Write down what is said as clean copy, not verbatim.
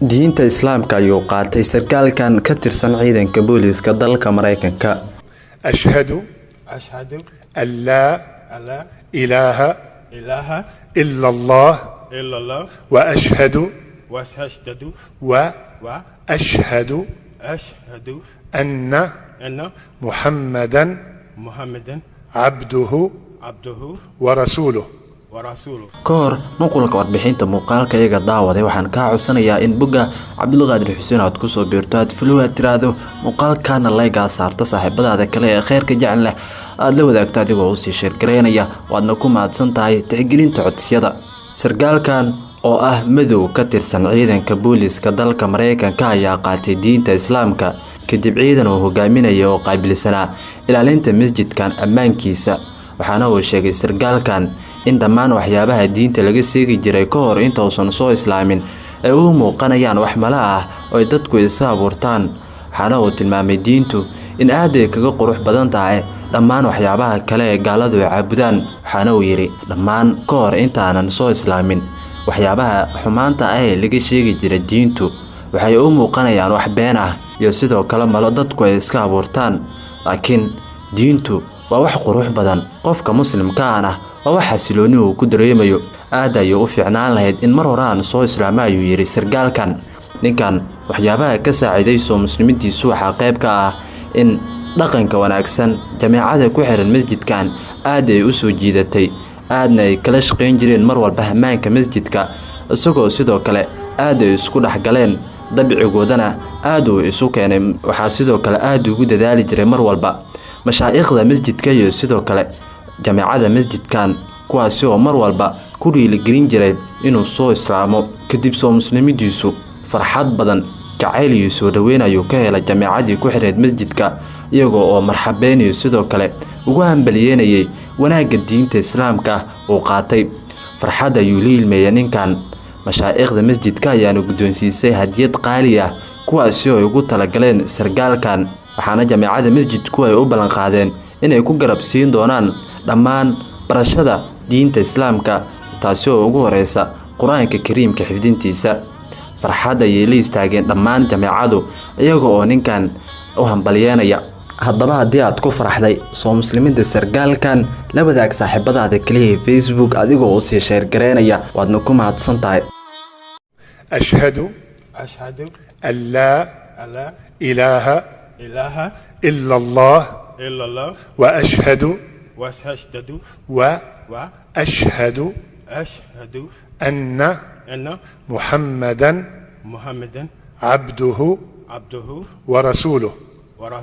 Diinta Islaamka ayuu qaatay sarkaalkan ka tirsan ciidanka booliiska dalka Maraykanka. أشهد أشهد أن لا أن لا إله إله إلا الله إلا الله وأشهد وأشهد وأشهد وأشهد أن أن محمدا محمدا عبده عبده ورسوله. ورسوله. Ka hor nuqulka warbixinta muuqaalka iyaga, daawaday, waxaan kaa codsanayaa in bogga Cabdulqaadir Xuseen aad kusoo biirto, aad follow aad tiraahdo, muuqaalkaana like-gaa saarta, saaxiibadaada kale ee kheyrka jecel leh aada la wadaagto adigoo usii share gareynaya. Waadna ku mahadsan tahay tixgelinta codsiyada. Sarkaalkan oo ah madow ka tirsan ciidanka booliiska dalka Maraykanka ayaa qaatay diinta Islaamka kadib ciidan uu hogaaminaya oo qaabilsanaa ilaalinta masjidkan ammaankiisa. Waxaana uu sheegay sarkaalkan in dhammaan waxyaabaha diinta laga seegi jiray ka hor intausan soo islaamin ay u muuqanayaan wax mala ah oo ay dadku isa abuurtaan. Waxaana uu tilmaamay diintu in aad ay kaga qurux badan tahay dhammaan waxyaabaha kale ee gaaladu ay caabudaan. Waxaana uu yidhi: "Dhammaan ka hor intaanan soo islaamin, waxyaabaha xumaanta ah ee laga sheegi jiray diintu waxay u muuqanayaan wax been ah iyo sidoo kale malo dadku ay iska abuurtaan, laakiin diintu waa wax qurux badan, qofka muslimka ahna waa wax xasilooni uu ku dareemayo. Aad ayuu u fiicnaan lahayd in mar hore aan soo islaamo," ayuu yidhi sarkaalkan. Ninkan waxyaabaha ka saaciiday soo muslimiintiisu waxaa qayb ka ah in dhaqanka wanaagsan jameecada ku xiran masjidkan aad ay u soo jiidatay, aadna ay kala shaqayn jireen mar walba ammaanka masjidka, isagoo sidoo kale aad ay isku dhexgaleen, dabcigoodana aad uu isu keenay. Waxaa sidoo kale aad ugu dadaali jiray mar walba mashaa'ikhda masjidka iyo sidoo kale jameecada masjidkan, kuwaasi oo mar walba ku dhiirigelin jiray inuu soo islaamo. Kadib soo muslimidiisu, farxad badan, jacayl iyo soo dhoweyn ayuu ka helay jameecadii ku xidhayd masjidka, iyagoo oo marxabeynayo, sidoo kale ugu hambaliyeynayay wanaagga diinta Islaamka uu qaatay. Farxad ayuu la ilmeeyay ninkan. Mashaa'ikhda masjidka ayaana guddoonsiisay hadiyad qaali ah, kuwaasi oo ay ugu talagaleen sargaalkan. Waxaana jameecada masjidku ay u ballanqaadeen inay ku garab siin doonaan dhammaan barashada diinta Islaamka, taasi oo ugu horeysa Qur-aanka Kariimka xifdintiisa. Farxad ayay la istaageen dhammaan jameecadu, iyaga oo ninkan u hambalyeynaya. Haddaba haddii aad ku faraxday soo muslimida sargaalkan, la wadaag saaxiibadaada kaliya Facebook adigoo usii share gareynaya. Waadna ku mahadsan tahay. أشهد أشهد أن لا أن لا إله إله إلا الله إلا الله وأشهد وأشهد وأشهد وأشهد أن أن محمدا محمدا عبده عبده ورسوله. ورسوله.